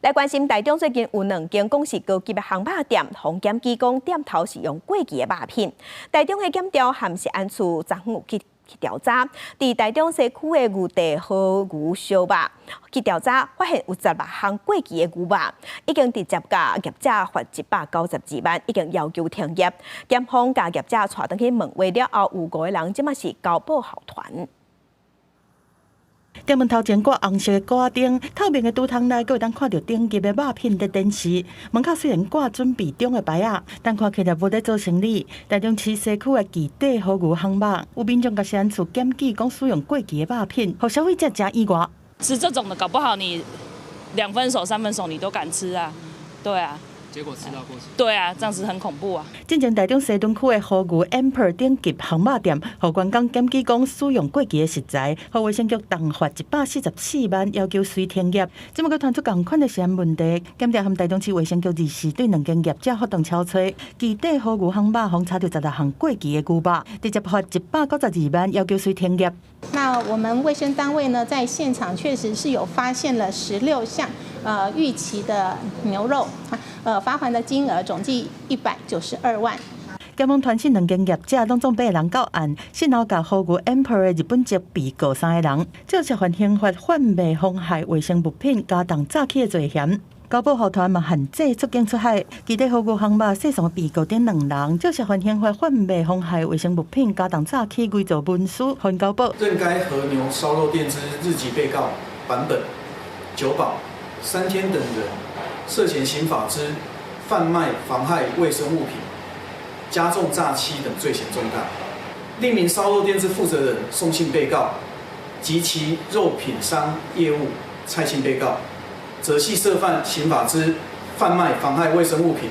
來關心台中最近有兩間講是高級的烘肉店，予檢舉講店頭是用過期的肉品。台中的檢調和食安處昨昏有去調查，佇台中西區的牛地和牛燒肉去調查，發現有16項過期的牛肉，已經直接共業者罰192萬，已經要求停業。檢方共業者帶轉去問話了後，有五個人這馬是交保候傳。店門頭前掛紅色的掛燈，透明的櫥窗內，閣會當看著頂級的肉品佇展示。門口雖然掛準備中的牌仔，但看起來無咧做生理。台中市西區的基地和牛烘肉，有民眾共食安處檢舉講使用過期的肉品，予消費者誠意外。吃這種的，搞不好你兩分熟、三分熟你都敢吃啊？對啊。結果吃到過期。對啊，這樣子很恐怖啊！進前台中西屯區的和牛 Emperor 頂級烘肉店，予員工檢舉講使用過期的食材，予衛生局重罰144萬，要求隨停業。這馬閣傳出仝款的食安問題，檢調和台中市衛生局二時對兩間業者發動抄查，基地和牛烘肉予查著16項過期的牛肉，直接罰192萬，要求隨停業。那我們衛生單位呢，在現場確實是有發現了16項逾期的牛肉。罰鍰的金額總計192萬。檢方傳訊兩間業者，攏總八个人到案，先後共和牛 Emperor 的日本籍被告三个人，這涉犯刑法販賣妨害衛生物品加重詐欺的罪嫌。交保候傳嘛限制出境出海，基地和牛烘肉訴訟的被告等兩人，這涉犯刑法販賣妨害衛生物品加重詐欺偽造文書，予交保。認該和牛燒肉店之日籍被告坂本、久保、三天等人涉嫌刑法之販賣妨害衛生物品、加重詐欺等罪嫌重大。另名燒肉店之負責人宋姓被告及其肉品商業務蔡姓被告，則係涉犯刑法之販賣妨害衛生物品、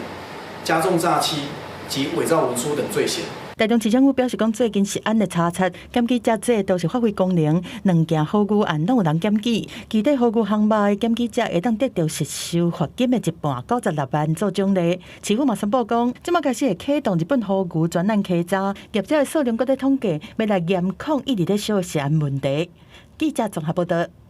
加重詐欺及偽造文書等罪嫌。台中市政府表示，講最近食安的查冊，檢舉遮濟都是發揮功能，兩件和牛案攏有人檢舉，基地和牛烘肉的檢舉者會當得著實收罰金的一半，96萬做獎勵。市府嘛宣布講，這馬開始會啟動日本和牛專案稽查，業者的數量閣咧統計，欲來嚴控一直咧燒的食安問題。記者綜合報道。